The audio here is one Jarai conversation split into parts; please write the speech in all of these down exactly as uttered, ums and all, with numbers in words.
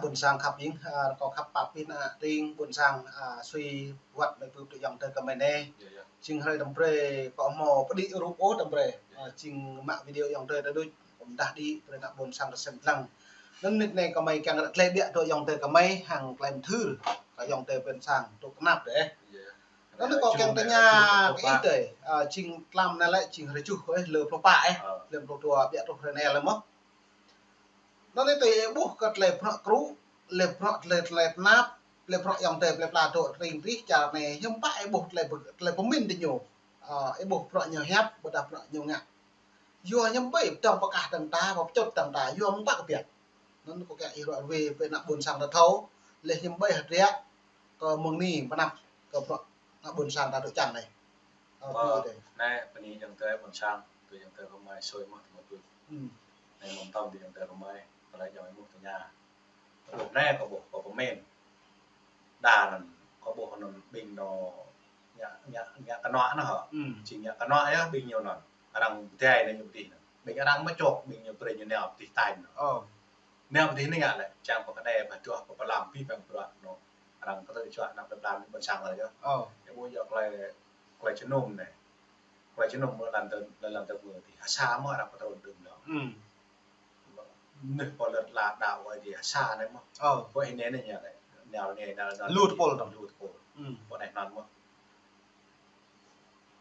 Ƀôn sang khăp jing, a, kâo khăp pap ƀing ană tring ƀôn sang, a, sui wăt mơi pơpŭ tơ ayŏng adơi kơmơi anai. Yơh, yơh. Jing hrơi tơm brơi kâo hmâo pơđĭ rup ôh tơm brơi. Yơh. A, jing mă video ayŏng adơi ta đôč, kâo mơdah đĭ brơi ană ƀôn sang ta sem lăng. Anŭn mơnit anai kơmơi kiăng ră tơlơi ƀiă tơ ayŏng adơi kơmơi, hăng tơlơi mơthưr kơ ayŏng adơi ƀôn sang tŭ kơnăp dêh. Yơh. Anŭn kâo kiăng tơña kơ ih tơi, a, jing tlam anai lĕ jing hrơi tơjuh, ơ, lơ pluh pă, ơ, lơ pluh dua ƀiă truh hrơi anai lĕ mơ̆. Anŭn tơi ih ƀuh kơ tơlơi bruă krŭ, tơlơi bruă tơlơi, tơlơi tơnap, tơlơi bruă ayŏng adơi plơi pla dŏ tring tih čar anai, hiư̆m pă ih ƀuh tơlơi, tơlơi pơmĭn tơ ñu. A, ih ƀuh bruă ñu hiăp, ƀôdah bruă ñu ngă. Yua hiư̆m ƀơi pơdơ̆ng pơkah dơ̆ng ta, pơčŭt dơ̆ng ta, yua mơ̆ng pă kơ biă. Anŭn kâo kiăng ih ruai ruai brơi ană ƀôn sang ta thâo, lĕ hiư̆m ƀơi hơdră kơ mơ̆ng anai pơanăp kơ bruă ană ƀôn sang ta dŏ čang anai. Ơ, pơ-, pơmĭn tơi. Anai, bơni ayŏng adơi ƀôn sang, tơ ayŏng adơi kơmơi sui mơ̆ tơ mơ̆ pơ̆. Hmm. Anai mơ̆ng tơm tơ ayŏng adơi kơmơi, kơ lĕ ayŏng ih ƀuh tơña. Anai kâo ƀuh, kâo pơmĭn. Đa anŭn, kâo ƀuh anŭn ƀing ñu ngă, ngă, ngă kơnuă anŭn hă. Hmm. Jing ngă kơnuă yơh ƀing ñu anŭn. Arăng pơdjai anai ñu pơdih anŭn. Ƀing arăng mơčŏk, ƀing ñu brơi ñu nao pơdih tañ anŭn. Ơ. Nao pơdih anai ngă lĕ, čang pơkơđai, pơduah, pơpơlăm, pih păng bruă anŭn. Arăng kơ tơ čuă anăp plơi pla ƀôn sang lĕ yơh. Ơ. Ih ƀuh yơh tơlơi, tơlơi jơnum anai. Tơlơi jơnum mơ̆ lăm tơ̆, lăm tơ̆ mơ̆ tih. Ha sa mơ̆ arăng pơtrŭn đưm lŏ. Hmm. Mơnuih pô lĕ lăt đaŏ wai tih ha sa anai mơ̆. Ơ. Pô ih anai anai ñu lĕ. Nao anai, nao, nao. Lu tơpul dong. Lu tơpul. Hmm. Pô anai anŭn mơ̆.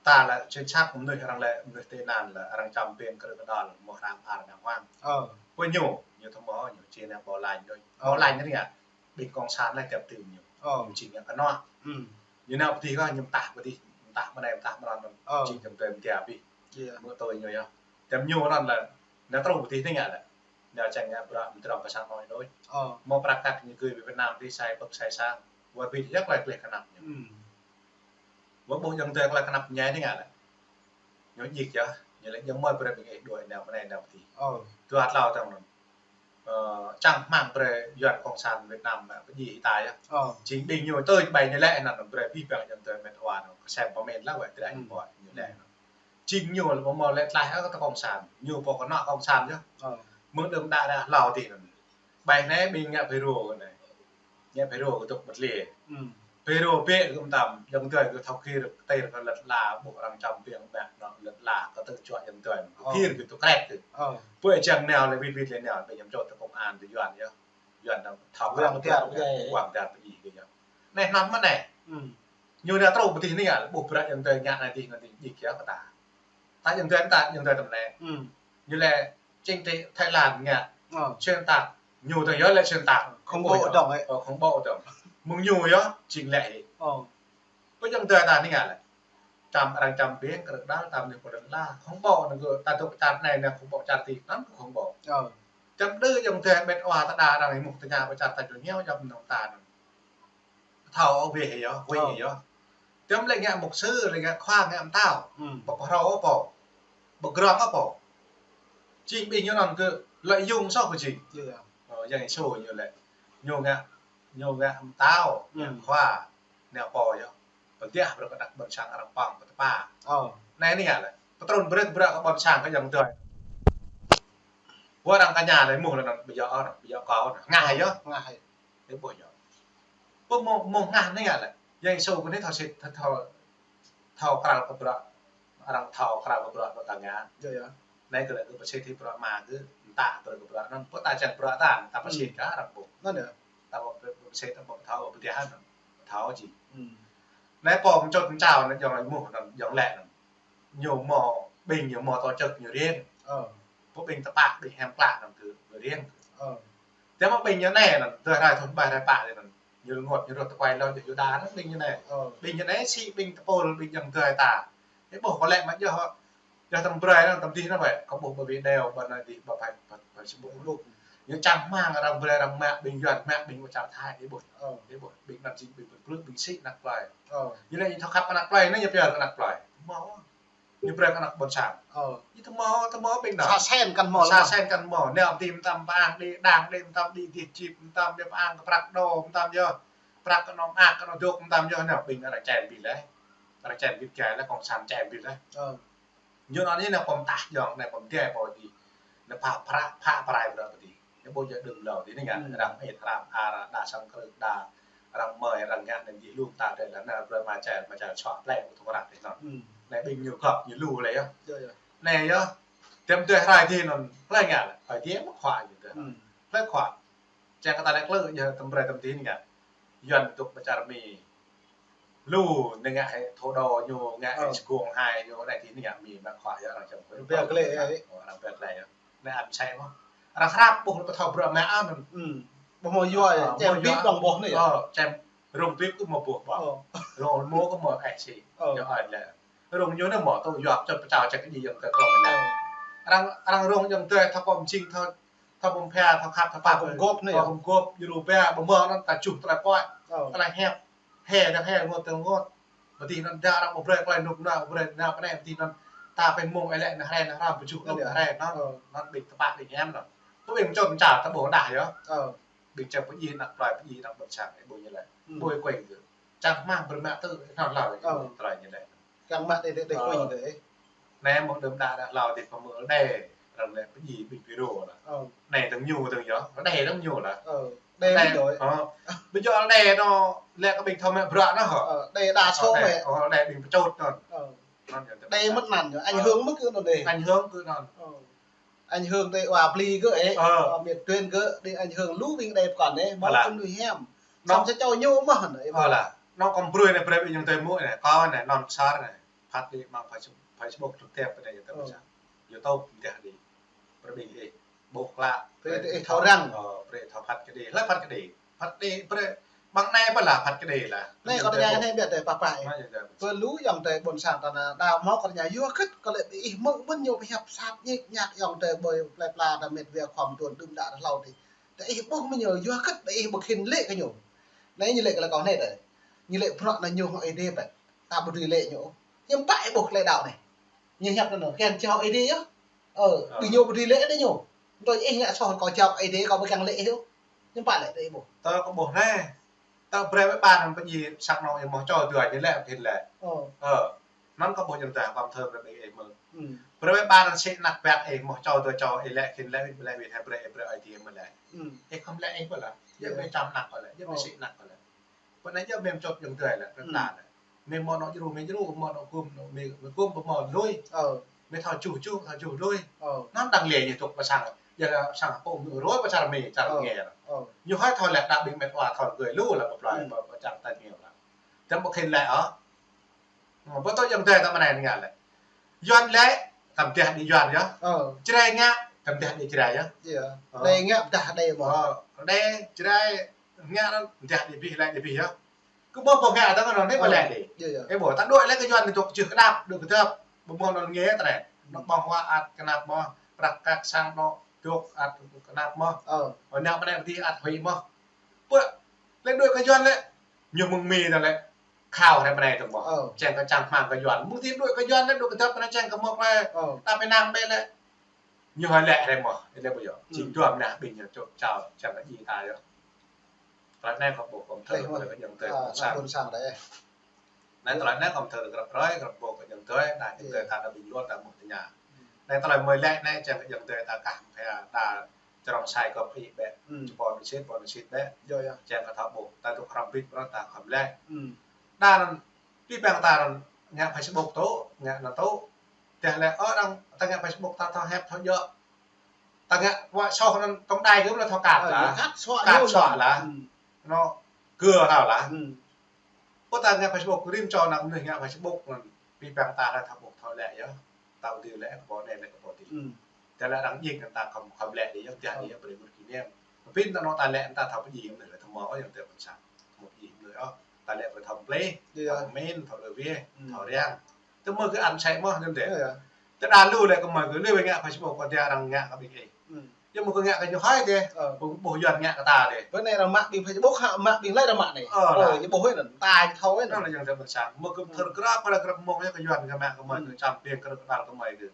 Ta lĕ chính xác mơnuih arăng lĕ, mơnuih tơ anŭn lĕ, arăng čăm ping kơdrưh kơdal, mơ̆ hrăm ar nang huang. Ơ. Pô ñu, ñu thâo mơ̆, ñu či nao bảo lãnh đôč. Ơ. Bảo lãnh anai ngă. Ƀing cộng sản lĕ tiap tơm ñu. Ơ. Ñu či ngă kơnuă. Hmm. Ñu nao pơdih kơ ñu mơtah pơdih, mơtah mơnai, mơtah mơran. Ơ. Či čăm tơm tiap pih. Yơh. Mơ̆ tui ñu yơh. Tơm ñu anŭn lĕ, nao truh pơdih anai ngă lĕ. Nao čang ngă bruă mơtrŏng kơ sang anô̆ đôč. Ơ. Mơ̆ prăk kăk ñu gơ̆ pơ Việt Nam tih sai pơ̆k sai sang. Wơr bĭt yơh tơlơi tơlơi kơnăp ñu. Hmm. Wơr ƀuh ayŏng adơi tơlơi kơnăp ñu anai ngă lĕ. Ñu djik yơh, ñu lĕ ñu mơ̆ brơi ƀing ih đuaĭ nao mơnai nao pơdih. Ơ. Dua tlâo tơ̆ng anŭn. Ơ, čang hmăng brơi Yuan cộng sản Việt Nam mă pơdjai ih ta yơh. Ơ. Jing ƀing ñu tơl ƀai ñu lĕ anŭn brơi pih păng ayŏng adơi met wa anŭn. Kơsem pơmĭn lă wơ̆t tơlơi ñu ƀuh ñu lĕ anŭn. Jing ñu lĕ ƀu mơ̆ lĕ tlaih ôh kơ cộng sản. Ñu pô kơnuă cộng sản yơh. Ơ. Mơ̆ng đưm đă đă hlâo tih anŭn. Ƀai anai ƀing ngă Phi Rô anai. Ngă Phi Rô kơ tŭk mơ̆t lĕ. Hmm. Phi Rô bĕ kơ mơtam, ayŏng adơi kơ thâo kir, kơtir kơ lăt la, ƀuh arăng čăm ping ƀĕ, anŭn lăt la, kơ tơ̆ čuă ayŏng adơi. Ơ. Kir kơ tŭk krek kơ. Ơ. Pô čang nao lĕ wĭt wĭt lĕ nao, ƀing ñu čŏk tơ công an tơ Yuan yơh. Yuan anŭn thâo. Wang tiar pơdjai. Wang tiar pơdjai kơ yơh. Anai anŭn mơ̆ anai. Hmm. Ñu nao truh pơdih anai ngă, ƀuh bruă ayŏng adơi ngă anai tih, anai tih, djik yơh kơ ta. Ta ayŏng adơi ta, ayŏng adơi tơm anai. Hmm. Ñu lĕ chính trị Thái Lan ngă. Ơ. Xuyên tạc. Ñu tơ̆ng yơh lĕ xuyên tạc. Khủng bố dong ơi. Ơ, khủng bố dong. Mơ̆ng ñu yơh, jing lĕ hĭ. Ơ. Pô ayŏng adơi ta anai ngă lĕ. Čăm arăng čăm ping, kơdrưh kơdal, tơm anai pô lĕ la. Khủng bố anŭn kơ ta tŭk čar anai, anai khủng bố čar tih, anŭn khủng bố. Ơ. Čăm đơ ayŏng adơi met wa ta đa arăng ih mơ̆ tơña pơ čar ta jơ̆ ñu, čăm anŭn ta anŭn. Thâo weh yơh, weh yơh. Tơm lĕ ngă mục sư, lĕ ngă khua, ngă mơtao. Hmm. Ƀu pơhrâo ôh pô. Ƀu grong ôh pô. Jing ƀing ñu anŭn kơ lợi dụng soh kơ jing. Yơh, yơh. Ơ, Yang Yêsu ñu lĕ. Ñu ngă, ñu ngă mơtao, ngă khua, nao pô yơh. Pơdah brơi kơ anăk ƀôn sang arăng pơ̆ng pơtơpă. Ơ. Anai anai ngă lĕ. Pơtrŭn brơi kơ bruă kơ ƀôn sang kơ ayŏng adơi. Ƀu arăng tơña lĕ mơ̆ lĕ anŭn, ƀu djơ̆ ôh, ƀu djơ̆ kâo ôh. Ngă yơh. Ngă. Ih ƀuh yơh. Pô mơ̆, mơ̆ ngă anai ngă lĕ. Yang Yêsu kơ anai thâo sĭt, thâo, thâo, thâo krao kơ bruă. Arăng thâo krao kơ bruă, bruă ta ngă. Yơh, yơh. Anai kơ lĕ kơ pơsĭt hĭ bruă mă kơ, mơta brơi kơ bruă anŭn. Pô ta čang bruă ta, ta pơsĭt kơ arăng ƀuh. Anŭn yơh. Ta ƀuh pơsĭt, ta ƀuh thâo, pơdah anŭn. Thâo jing. Hmm. Anai pô mơčŭt mơčao anŭn, ayŏng lĕ mơ̆ anŭn, ayŏng lĕ anŭn. Ñu mơ̆, ƀing ñu mơ̆ tổ chức ñu riêng. Ơ. Pô ƀing tơpă, ƀing hiam klă anŭn kơ ñu riêng. Ơ. Tơdah mơ̆ ƀing ñu anai anŭn, tơdah rai thun ƀai rai pă anŭn. Ñu rơngot, ñu rơ̆t tơkuai lŏ, ñu đa anŭn ƀing ñu anai. Ơ. Ƀing ñu anai sĭ ƀing tơpul, ƀing ayŏng adơi ta. Ih ƀuh kơ lĕ mă yơh, yơh tơm brơi anŭn, tơm dih anŭn wơ̆t. Kâo ƀuh ƀơi video, ƀơi anai dih, ƀơi phai, phai, phai Facebook. Ñu čang hmăng arăng brơi arăng mă, ƀing Yuan mă, ƀing ƀu čar Thái, ih ƀuh. Ơ. Ih ƀuh, ƀing anŭn jing ƀing pơplư, ƀing sĭ anăk plơi. Ơ. Ñu lĕ ñu thâo khăp anăk plơi, anai ñu pơyơr anăk plơi. Mơ̆. Ñu brơi kơ anăk ƀôn sang. Ơ. Ñu tơ mơ̆, tơ mơ̆ ƀing anŭn. Sa sen kăn mơ̆. Sa sen kăn mơ̆. Nao pơdih mơtam pơang đĭ đang đĭ mơtam đĭ dih čip mơtam đĭ pơang kơ prăk đô mơtam yơh. Prăk kơ anŏ mơak kơ anŏ dŏ mơtam yơh nao ƀing arăng čem ƀĭ leh. Arăng čem ƀĭ kiăng leh cộng sản čem ƀĭ leh. Ơ. Ñu anŭn anai nao pơm tah jŏng nao pơm djai pô dih. Nao pha prăk pha prai bruă pơdih. Ƀu djơ̆ đưm hlâo adih anai ngă, hmm, arăng ih hrăm, arăng đa sang krư̆ đa, arăng mơi, arăng ngă anai dih lu ta adih lĕ, anai brơi mă čar, mă čar čuă plĕ ƀu thâo răk adih anŭn. Hmm. Anai ƀing ñu gŏp ñu lu lĕ yơh. Yơh, yơh. Anai yơh, tơm tui hrơi adih anŭn, plĕ ngă lĕ, hrơi adih mă khua ñu tui. Hmm. Plĕ khua. Čang kơ ta lĕ klư yơh tơm brơi tơm adih anai ngă. Yuan tŭk pơ čar Mi. Lu, anai ngă hai thâo đô ñu, ngă hai, ơ, sgung hai ñu, anai adih anai ngă Mi mă khua yơh arăng čăm. Rơbeh glai yơh. Ơ, rơbeh glai yơh. Anai ăt sai mơh. Arăng hrăp ƀuh pơthâo bruă mă anŭn. Hmm. Ƀu hmâo yua, ơ, čem hmâo bip yua. Dong boh anai yơh. Ơ, čem rông bip kơ hmâo boh boh. Ơ. Rông ôl mô kơ hmâo ih sĭ. Ơ. Yơh ăt lĕ. Rông ñu anai hmâo tŭ yua čơt pơčao čơt kơ djai ayŏng adơi klŏng anai. Ơ. Arăng, arăng rông ayŏng adơi thâo pơm jing thâo, thâo pơm phia, thâo khăp, thâo pap. Thâo pơm gŏp anai yơh. Thâo pơm gŏp, yua lu ƀiă, ƀu hmâo anŭn ta juh tơlơi pơhiăp. Ơ. Tơlơi hiăp. He dang he, rơngot dang rơngot. Ƀơi adih anŭn đa arăng ƀu brơi tơlơi rơnŭk rơnua, ƀu brơi rơnŭk rơnua, ƀơi adih anŭn ta pơmơ̆ng ih lĕ anai hrơi anai hrăm pơjuh, ơ, anai hrơi anŭn, ơ, anŭn ƀing tơpă ƀing hiam anŭn. Tui ƀing čŏt čar ta ƀuh đah yơh. Ơ. Ƀing čar pơdjai anăk plơi, pơdjai anăk ƀôn sang, ih ƀuh ñu lĕ. Hmm. Ƀu ih kuing kơ. Čang rơmang brơi mă tŭ, anŭn hlâo, ơ, tơlơi ñu lĕ. Čang mă đe, đe, đe, ơ, kuing kơ, ơ. Anai mơ̆ng đưm đă đah hlâo adih pơmơ̆ng đe, arăng lĕ pơdjai ƀing phi rô lah. Ơ. Anai tơ̆ng ñu tơ̆ng yơh, đe tơ̆ng ñu lah. Ơ, đe đe, mơ̆ng đôč. Ơ. Ƀu djơ̆ đe anŭn, lĕ kơ ƀing thâo mă bruă anŭn hă. Ơ, đe đa số đe, mơ̆. Ơ, đe ƀing pơčŏt anŭn. Ơ. Anŭn yơh, đe mơ̆n anŭn yơh, ảnh hưởng mơ̆ kơ anŭn đe. Ảnh hưởng kơ anŭn. Ơ. Ảnh hưởng đe wa pli kơ ih, ơ, wa miệt truyền kơ, đe ảnh hưởng lu ƀing đe pơkŏn đe, mơ̆ lah. Kơ mơnuih hiam. Anŭn. Samơ̆ sa čô ñu mơ̆ anŭn, ơ. Ơ lah. Anŭn kâo brơi anai brơi ƀing ayŏng adơi mơ̆ anai, kâo anai, anŭn share anai. Phát đi mạng Facebook, Facebook trực tiếp pơ anai yơh tơm, ơ, pơčah. YouTube pơdah đi. Brơi ƀing ih ƀuh klă. Brơi ih thâo răng. Ơ, brơi thâo phát kơ đe. Lĕ phát kơ đe. Phát đe, brơi. Ƀăng anai pơ lah phát kơ đe lah. Anai kâo tơña anai ƀiă tơ pă pă. Anai yơh tơ. Pơ lu ayŏng adơi ƀôn sang ta anai, đa hmâo kâo tơña yua hơget kơ lĕ ih mơ̆ng ƀôn ñu pơhiăp sat ñik ñak ayŏng adơi ƀơi plơi pla ta mĕt wa khŏm tuan đưm đă hlâo adih. Tơ ih ƀuh mơ̆ng ñu, yua hơget ƀu ih ƀu khĭn lĕ kơ ñu. Anai ñu lĕ kơ lĕ kâo anai tơ. Ñu lĕ bruă anai ñu hŏng ih đe pĕ. Ta ƀu dưi lĕ ñu. Hiư̆m pă ih ƀuh tơlơi đaŏ anai. Ñu hiăp anŭn, kiăng jao ih đe yơh. Ơ, ơ. Ƀing ñu ƀu dưi lĕ đe ñu. Tui ih ngă soh kâo jao ih đe, kâo ƀu kiăng lĕ ih ôh. Hiư̆m pă lĕ đe ih ƀuh. Tơ kâo ƀuh anai. Tơ brơi ƀơi ƀan anŭn pơdjai sang anŭn ih mơ̆ čô dua ñu lĕ khĭn lĕ. Ơ. Ơ. Anŭn kâo ƀuh ayŏng adơi pơm thơ brơi ƀing ih mơ̆. Hmm. Brơi ƀơi ƀan anŭn sĭ anăk ƀiă ih mơ̆ čô dua čô ih lĕ khĭn lĕ, ih lĕ wĭt hai brơi, ih brơi ih mơ̆ lĕ. Hmm. Ih khŏm lĕ ih pơ lah. Yơh. Yơh ƀu čăm anăk pơ lĕ. Yơh ƀu, ơ, sĭ anăk pơ lĕ. Pơ anai yơh mĕm čŏt ayŏng adơi lĕ, pơ, hmm, ta lĕ. Mĕm mơ̆ anŏ djru, mĕm djru, mơ̆ anŏ gum, anŏ mĕm, mĕm gum, mơ̆ mơ̆ lui. Ơ. Mĕm thâo juh juh, thâo juh lui. Ơ. Anŭn đang lĕ ñu tŭk pơ sang. Yơh lah sang pô mơ̆ rơi pơ čar Mi, čar, ơ, Ngê. Ơ. Ñu hơi thâo lĕ đa ƀing mĕt wa thâo gơi lu lah pơ plơi, hmm, pơ, pơ čar Tây Nguyên lah. Tơm ƀu khĭn lĕ ơ. Ơ, ƀu tŭ ayŏng adơi ta mơ̆ng anai ngă lĕ. Yuan lĕ, tơm pơdah đe Yuan yơh. Ơ. Jrai ngă, tơm pơdah đe Jrai yơh. Yơh. Ơ. Đe ngă pơdah đe mơ̆. Ơ, đe, Jrai, ngă anŭn, pơdah đe abih, lĕ đe abih yơh. Kơ ƀuh ƀuh ngă tơ̆ng anŭn anai pơlĕ đe. Yơh, yơh. Ih ƀuh, ta đuaĭ lĕ kơ Yuan anai tŭk čih kơdăp, đuaĭ kơdăp. Ƀu hmâo anŭn Ngê tơlơi. Anŭn ƀơ̆ng huă ăt kơnăp mơ̆, prăk kăk sang anŭn tŭk ăt kơnăp mơ̆. Ơ. Anŭn anai pơdih ăt huĭ mơ̆. Pơ, lĕ đuaĭ kơ Yuan lĕ. Ñu mơ̆ng Mi ta lĕ. Khao hrơi pơ anai tơ̆ng mơ̆. Ơ. Čang kơ čang hmang kơ Yuan. Mơ̆ng adih đuaĭ kơ Yuan lĕ, đuaĭ kơdăp pơ anai čang kơ mơ̆ lĕ. Ơ. Ta pơnăng ƀĕ lĕ. Ñu hơi lĕ hrơi mơ̆, ih lĕ ƀu yơh. Jing, hmm, dua mơnah ƀing ñu čŏk čao, čang kơ djai ta yơh. Tơlơi anai kâo ƀuh kâo pơm thơ, lĕ, tơlơi kơ ayŏng adơi, ơ, ƀôn sang. Ƀôn sang đe. Anai tơlơi anai kâo pơm thơ grăp hrơi, grăp ƀuh kơ ayŏng adơi, anai ayŏng adơi, yơh, ta đa ƀing luar ta mơ̆ tơña. Hmm. Anai tơlơi mơi lĕ anai čang kơ ayŏng adơi ta kah mơ̆ đa čơrŏng sai kơ pơpŭ ƀĕ. Hmm. Čơpon sĭt, pon sĭt ƀĕ. Yơh, yơh. Čang kơ ta ƀuh, ta tŭ hrăm bit pơ ta khŏm lĕ. Hmm. Đa anŭn, pi păng ta anŭn ngă Facebook tŭ, ngă anŭn tŭ. Tơdah lĕ, ơ, đang ta ngă Facebook ta thâo hiăp thâo djơ̆. Ta ngă wă soh anŭn tŏng đai kơ mơ̆ lah thâo kat, ơ, lah. Kat soh, kat soh lah. Hmm. Anŭn kơ hlâo lah. Hmm. Pơ ta ngă Facebook, rĭm čô anăp mơnuih ngă Facebook anŭn. Pi păng ta lah thâo ƀuh thâo lĕ yơh. Ta ƀu dưi lĕ kơ ƀô̆ anai lĕ kơ ƀô̆ adih. Hmm. Tơdah lĕ arăng djik anŭn ta khŏm, khŏm lĕ đe yơh, tơdah, ơ, đe yơh brơi mŭt kơ anai. Pơ anŭn ta lĕ anŭn ta thâo pơdjai mơnuih lĕ, thâo mơ̆ ôh ayŏng adơi ƀôn sang. Thâo mơ̆ pơdjai mơnuih ôh. Ta lĕ brơi thâo plih, yơh, thâo mĭn, thâo đuaĭ wih, hmm, thâo răng. Tơmơ̆ kơ ăn sai mơ̆ anŭn dêh. Yơh, yơh. Tơdah lu lĕ kơ mơi kơ lu wai ngă Facebook kơ tơdah arăng ngă kơ ƀing ih. Hmm. Yơh mơ̆ kơ ngă kơ ñu hơi dêh. Ơ. Ƀu, ƀu Yuan ngă kơ ta dêh. Bơ anai arăng mă ƀing Facebook hă, mă ƀing lĕ arăng mă anai. Ơ, ơ, lah. Yơh ƀu hơi anŭn, ta thâo anŭn. Anŭn lah ayŏng adơi ƀôn sang. Mơ̆ kơ, hmm, thâo grăp, pơla grăp mơ̆ng yơh kơ Yuan kơ mă kơ mơi, hmm, kơ čăm ƀing kơ kơdăl kơ mơi kơ.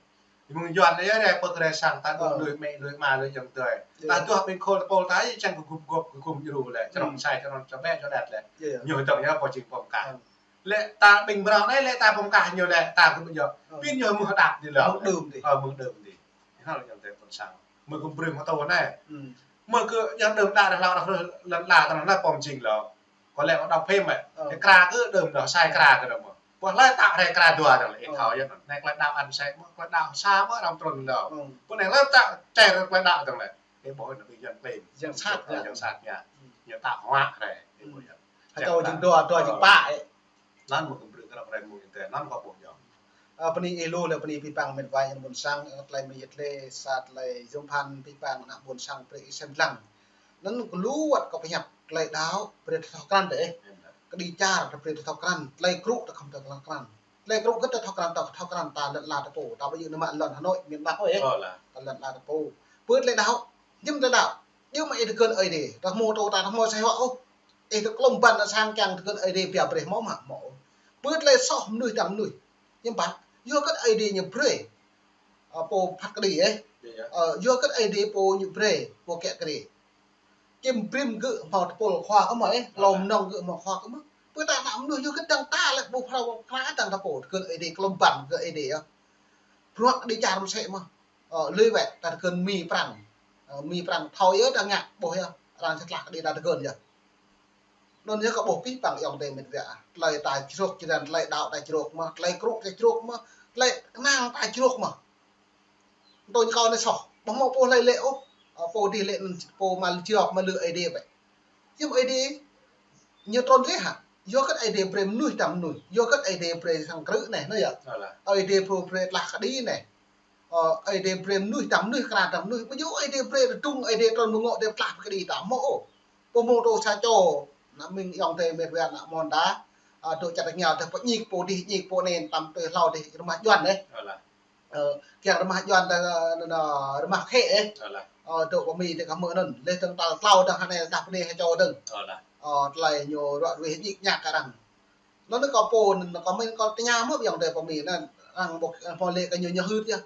Mơ̆ng Yuan anai yơh, pơ kơ rơsang ta, ơ, lui mĕ, lui ama, lui ayŏng adơi. Yơh. Ta duah ƀing khul tơpul ta, yơh čang kơ gum gŏp, kơ gum djru lĕ. Čơrŏng, hmm, sai, čơrŏng, čơbĕ, čơđet lĕ. Yơh, yơh. Ñu tŏng yơh pô jing pơm kah. Ơ. Lĕ ta ƀing mrâo anai, lĕ ta pơm kah ñu lĕ, ta kơ ƀu djơ̆. Ơ. Pin ñu mơ̆ng hơđăp ñu lĕ. Mơ̆ng đưm dih. Ơ, mơ̆ng đưm dih. Anŭn lah ayŏng adơi ƀôn sang. Mơ̆ kơ brơi mơ̆ tơ anai. Hmm. Mơ̆ kơ yang đơm đă đah hlâo đah lŏn la tơnăn lĕ pom jing lŏ. Kơ lĕ đah phim mơ̆. Ơ. Kra kơ đơm đah sai kra kơ đơm mơ̆. Pơh hlơi tăk rai kra dua đah lĕ, ih thâo yơh. Nai klei đăo ăn sai mơ̆, klei đăo sa mơ̆ arăng trŭn lŏ. Pơh nai hlơi tăk čai rai klei đăo tơnăn lĕ. Ih ƀuh anŭn ƀing yang klei. Yang sat, yang sat ñu. Ñu tăk huă rai. Ih ƀuh yơh. Hơkâo jing dua, dua jing pă. Anŭn mơ̆ kơ brơi kơ ră rai mơ̆ng tơ, anŭn kơ ƀuh yơh. Ơ, bơni ih lu lĕ bơni abih bang met wa yang ƀôn sang, ơ, tơlơi mơyit lĕ sa tơlơi jum phan abih bang ană ƀôn sang brơi ih sem lăng. Anŭn kơ lu wơ̆t kơ pơhiăp tơlơi đăo brơi thâo krăn tơ ih. Kơđi čar brơi thâo krăn, tơlơi krŭ ta khŏm thâo krăn. Tơlơi krŭ kơ ta thâo krăn, ta thâo krăn ta lŏn la ta pô, ta ƀu djơ̆ nao mă lŏn Hà Nội, miền Bắc ôh ih. Ta lŏn la ta pô. Pơh tơlơi đăo, jum tơlơi đăo. Jum mă ih tơkơn Ơi Adai, ta hmâo tơ ta hmâo sai huă ôh. Ih tơklom băn ta sang kiăng tơkơn Ơi Adai pia brơi hmâo mă hmâo. Pơh tơlơi soh mơnuih tơdang mơnuih. Hiư̆m pă, yua kơ Ơi Adai ñu brơi. Ơ, pô phat kơđi ih. Ơ, yua kơ Ơi Adai pô ñu brơi, pô kiă kơđi. Čim brĭm gơ̆ hmâo tơpul khua kơ mơ̆ ih, lŏm nŏng gơ̆ hmâo khua kơ mơ̆. Pơh ta ană mơnuih yua kơ dăng ta lĕ ƀu phrâo kra dăng ta pô, tơkơn Ơi Adai, klom băn kơ Ơi Adai yơh. Bruă kơđi čar mơsĕ mơ̆. Ơ, lui wĕ, ta tơkơn Mi Prăng. Ơ, Mi Prăng thâo yơh ta ngă, ƀuh yơh, arăng sat lah kơđi ta tơkơn yơh. Anŭn yơh kơ ƀuh abih bang ayŏng adơi met wa. Tơlơi ta čruk čơran, tơlơi đăo ta čruk mơ̆, tơlơi krŭ ta čruk mơ̆, tơlơi kơnang ta čruk mơ̆. Tơl ñu kâo anai soh, ƀu hmâo pô hlơi lĕ ôh. Ơ, pô dih lĕ anŭn pô mă lĕ jơk mă lĕ Ơi Adai bĕ. Hiư̆m Ơi Adai ñu trŭn rih hă? Yua kơ Ơi Adai brơi mơnuih tơdang mơnuih. Yua kơ Ơi Adai brơi sang krư̆ anai, anai yơh. Ơi Adai brơi, brơi tlah kơđi anai. Ơ, Ơi Adai brơi mơnuih tơdang mơnuih, kra tơdang mơnuih. Ƀu djơ̆ Ơi Adai brơi tơdrung, Ơi Adai trŭn mơ̆ng ngŏ Ơi Adai tlah kơđi ta mơ̆ ôh. Pô hmâo tơ sa čô, ană mơ̆ng ayŏng adơi met wa ană mơ̆n ta. Ơ, dŏ čar ta ñu ta pơñik pô dih, ñik pô anai, tơm tơ hlâo dih rơmah Yuan anai. Ơ, kiăng rơmah Yuan ta, ơ, rơmah khĕ ih. Ơ, dŏ pơ Mi ta kơ mơ̆ anŭn. Leh dơ̆ng tal klâo dơ̆ng hơnai dah pơnê hơčâo dơ̆ng. Ơ, tơlơi ñu ruă ruih ñik ñak kơ arăng. Anŭn kơ pô, anŭn kơ mĭn kơ tơña mơ̆ ayŏng adơi pơ Mi anŭn, arăng ƀuh, ơ, hmâo lĕ kơ ñu ñu hưt yơh.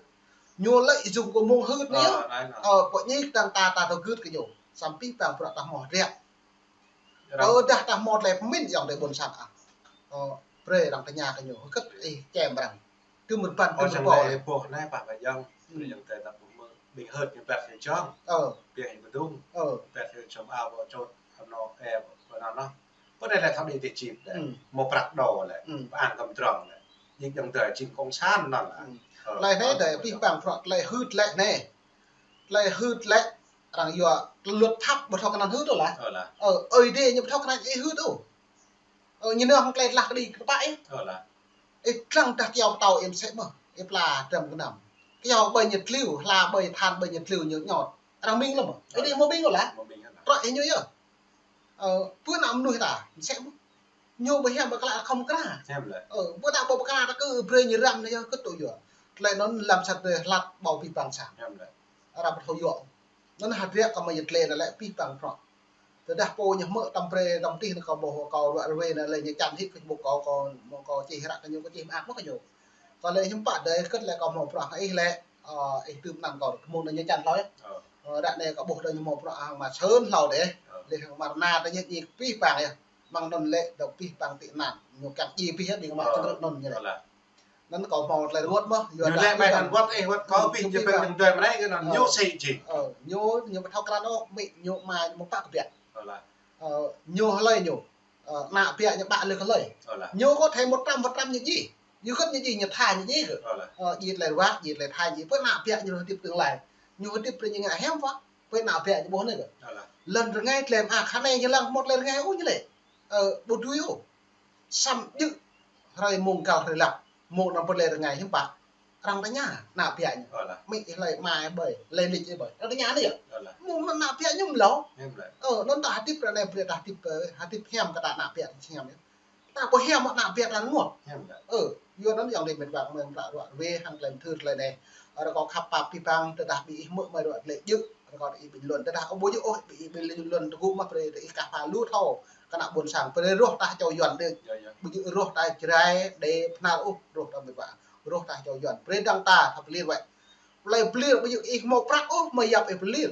Ñu lĕ jum kơ mơ̆ng hưt anai yơh. Ơ, pơñik dơ̆ng ta ta tơ gưt kơ ñu. Samơ̆ abih bang bruă ta hmâo hơdră. Ơ, dah ta hmâo tơlơi pơmĭn ayŏng adơi ƀôn sang ah. Ơ, brơi arăng tơña kơ ñu, hơget ih čem arăng. Tơm rơbăn, tơm rơbâo. Ơ, anai pă pă ayŏng, ayŏng adơi ta ƀuh mơ̆, ƀing hưt ñu pĕt ñu čong. Ơ. Pĕt ñu kơdŭng. Ơ. Pĕt ñu čong ao ƀu čôt, anŏ, ơ, ƀu anŏ anŏ. Pơ anai lĕ thâo đĭ tih čip lĕ. Hmâo prăk đô lĕ. Pơ-ang kơmtrŏng lĕ. Jing ayŏng adơi jing cộng sản anŭn lĕ. Tơlơi anai dơi abih bang bruă tơlơi hưt lĕ anai. Tơlơi hưt lĕ arăng yua luật pháp ƀu thâo kơnang hưt ôh lah. Ơ, Ơi Adai ñu ƀu thâo kơnang ih hưt ôh. Ơ, ñu nao hăng tơlơi tlah kơđi kơ pă ih. Ih lăng dah kyâo pơtâo ih mơsĕ mơ̆, ih pla dram gơnam. Kyâo ƀơi ñu tliu, hla ƀơi than ƀơi ñu tliu ñu ñot. Arăng ƀing lăm mơ̆. Ih đĭ hmâo ƀing ôh lah. Trŏ ih ñu yơh. Ơ, pơ ană mơnuih ta, mơsĕ mơ̆. Ñu ƀu hiam ƀu kla khŏm kra. Ơ, pơ ta ƀu kra ta kơ brơi ñu răm anai yơh kơ tŭ yua. Tơlơi anŭn lăm sat tơlơi hlăk ƀâo abih bang sang. Arăng ƀu thâo yua. Anŭn hơdră kơ mơyit lĕ anai lĕ abih bang bruă. Tơdah pô ñu hmư̆ tơm brơi tơm tih anai kơ ƀuh kơ ruă rơwe anai lĕ ñu čan hĭ Facebook kơ, kơ, kơ čih ră kơ ñu, kơ čih mơak mơ̆ kơ ñu. Kơ lĕ hiư̆m pă dơi hơget lĕ kơ hmâo bruă hăng ih lĕ, ơ, ih tưm anăn kơ kơmông anai ñu čan hlâo yơh. Ơ, ră anai kơ ƀuh dơi ñu hmâo bruă hăng mă sơ̆n hlâo dêh. Lĕ hăng mă rơna ta ñu ñik abih bang yơh. Mơ̆ng anŭn lĕ dŏ abih bang tị nạn. Ñu kiăng djai abih yơh ƀing mă tơngrŭ anŭn ñu lĕ. Anŭn kâo hmâo tơlơi ruăt mơ̆, yua dah ñu lĕ ƀai kăn wơ̆t ih wơ̆t kâo abih ñu pĕ ñu dơi mơnai kơ anŭn ñu sĭ jing. Ơ, ñu, ñu ƀu thâo krăn ôh, amĭ ñu ama ñu mơ̆ pă kơ biă. Ơ, ñu hlơi ñu. Ơ, ană biă ñu ƀă lĕ kơ hlơi. Ñu có thể một trăm phần trăm ñu djai. Ñu kơt ñu djai, ñu tha ñu djai kơ. Ơ, djai tơlơi ruă, djai tơlơi tha djai. Pơ ană biă ñu hơdip tương lai. Ñu hơdip brơi ñu ngă hiam wă. Pơ ană biă ñu ƀuh anai kơ. Lŏn rơngai tơlơi mơak, hơnai ñu lăng hmâo tơlơi rơngai ôh ñu lĕ. Ơ, ƀu dưi ôh. Samơ̆ djơ̆ hrơi mông găl hrơi lăp, mông anăm pơlĕ rơngai hiư̆m pă. Arăng tơña, ană biă ñu. Amĭ ih hlơi, ama ih ƀơi, lĕ lik ih ƀơi. Arăng tơña anai yơh. Mông anŭn ană biă ñu mlâo. Ơ, anŭn ta hơdip ră anai brơi ta hơdip, ơ, hơdip hiam kơ ta ană biă ta hiam yơh. Ta ƀu hiam ană biă ta rơngot. Ơ, yua anŭn ayŏng adơi met wa mơ̆ng bruă ruă rơwe hăng tơlơi mơthưr tơlơi anai. Rơkâo khăp pap abih bang, tơdah ƀing ih hmư̆ mơ̆ ruă tơlơi djơ̆, rơkâo ih ƀing lŏn. Tơdah ƀu djơ̆ ôh, ƀing ih ƀing lŏn tơgŭ mơ̆ brơi ih kah pha lu thâo. Kơ ană ƀôn sang, brơi rŏh tah čô Yuan đĕč. Ƀu djơ̆ rŏh tah Jrai, Đê, Bơhnar ôh, rŏh tah met wa. Rŏh tah čô Yuan. Brơi dăng ta, thâo pơlir wĕ. Tơlơi pơlir ƀu djơ̆ ih hmâo prăk ôh, mơ̆ yap ih pơlir.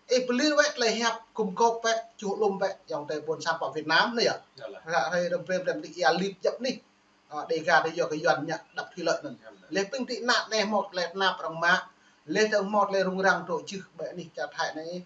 Ih pơlir wĕ tơlơi hiăp gum gôp wĕ, čuh lŏm wĕ, ayŏng adơi ƀôn sang pă Việt Nam anai yơh. Ră hrơi răm brem brem tĭ ia lip jăp anih. Ơ, Đêga tơ yua kơ Yuan ñu đăp thủy lợi anŭn. Lĕ ƀing tị nạn anai hmâo tơlơi tơnap arăng mă. Lĕ tơ hmâo tơlơi rŭng răng dŏ jưh ƀơi anih čar Thái anai.